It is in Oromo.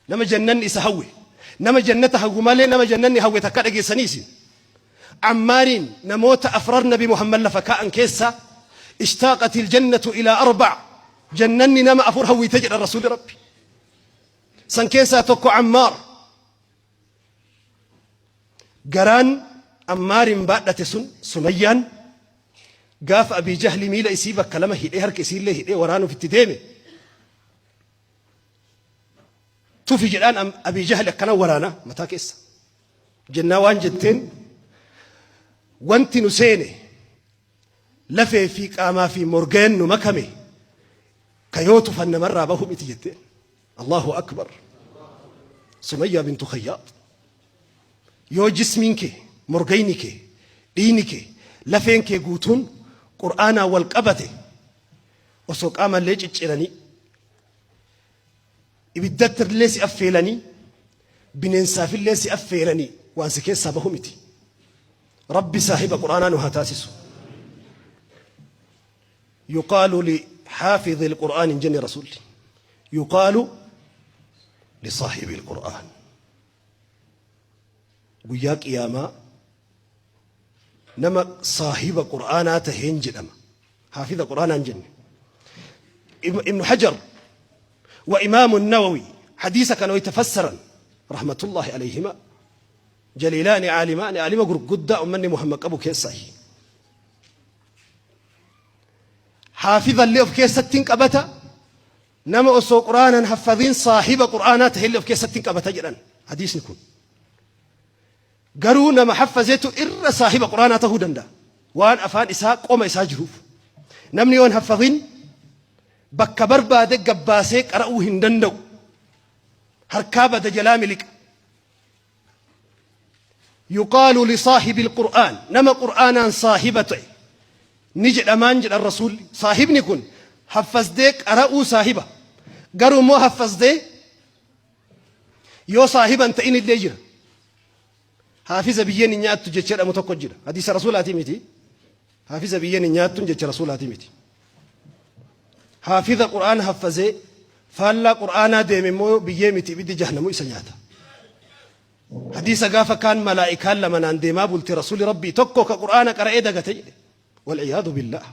Nama jannanni isa hawwe. Nama jannata hawwu malee nama jannanni hawwe takka dhageessanii isin. Ammaariin namoota afrar Nabi Muhammad lafa kaa'an keessaa ishtaaqatil jannatu ilaa arba'a jannanni nama afur hawwite jedhan Rasuulli Rabbi. San keessaa tokko Ammaar. Garaan Ammaariin baadhate sun Sumayyaan gaafa Abii Jahli miila isii bakka lama hidhee harka isiillee hidhee waraanuuf itti deeme tufi jedhaan Abii Jahli akkana waraana mataa keessa. Jennaa waan jetteen wanti nu seene lafee fi qaamaa fi morgeen nu makame ka yoo tufan namarraa bahu miti jetteen. Allahu akbar. Sumayyaa bintu Khayyaat. Yoo jismiin kee, morgayni kee, dhiigni kee, lafeen kee guutuun Qur'aanaan wal qabate osoo qaamallee cicciranii ibiddatti illee si affeelanii bineensaafillee si affeeranii waan si keessaa bahu miti. Rabbi saahiba Qur'aanaa nu haa taasisu. Yuqaalu li xaafidhi al-Qur'aan hin jenne Rasuulli. Yuqaalu li saahibi al-Qur'aan. Guyyaa qiyaamaa nama saahiba Qur'aanaa taheen jedhama. Haafiza Qur'aanaa hin jenne. Ibnu Hajar wa Imaamu Nawawi hadiisa kana wayta fassaran rahmatullahi alayhima jaliilaani caalimaani aalima gurguddaa ummanni Muhammad qabu keessaayi. Haafiza illee of keessatti hin qabata nama osoo Qur'aanan haffadhiin saahiba Qur'aanaa ta'e illee of keessatti hin qabata jedhan hadiisni kun. Garuu nama haffazetu irra saahiba Qur'aanaa ta'uu danda'a. Waan afaan isaa qoma isaa jiruuf. Namni yoo hin haffadhin bakka barbaade gabbaasee qara'uu hin danda'u. Harkaa bada jalaa miliqa. Yuqaalu lisaahibil Qur'aan nama Qur'aanaan saahiba ta'e ni jedhamaan jedhan Rasuulli. Saahibni kun haffazdee qara'uu saahiba. Garuu immoo haffazdee yoo saahiba hin ta'in illee jira. Haafiza biyyeen hin nyaattu jecha jedhamu tokko jira. Hadiisa Rasuulaatii miti. Haafiza biyyeen hin nyaattuun jecha Rasuulaatii miti. Haafiza Qur'aana haffazee faallaa Qur'aanaa deeme immoo biyyee miti ibiddi jahnamu isa nyaata. Hadiisa gaafa kaan malaa'ikaan lama naan deemaa bulte Rasuuli Rabbii tokko ka Qur'aana qara'ee dagate jedhe. Wal'iyaadu billaah.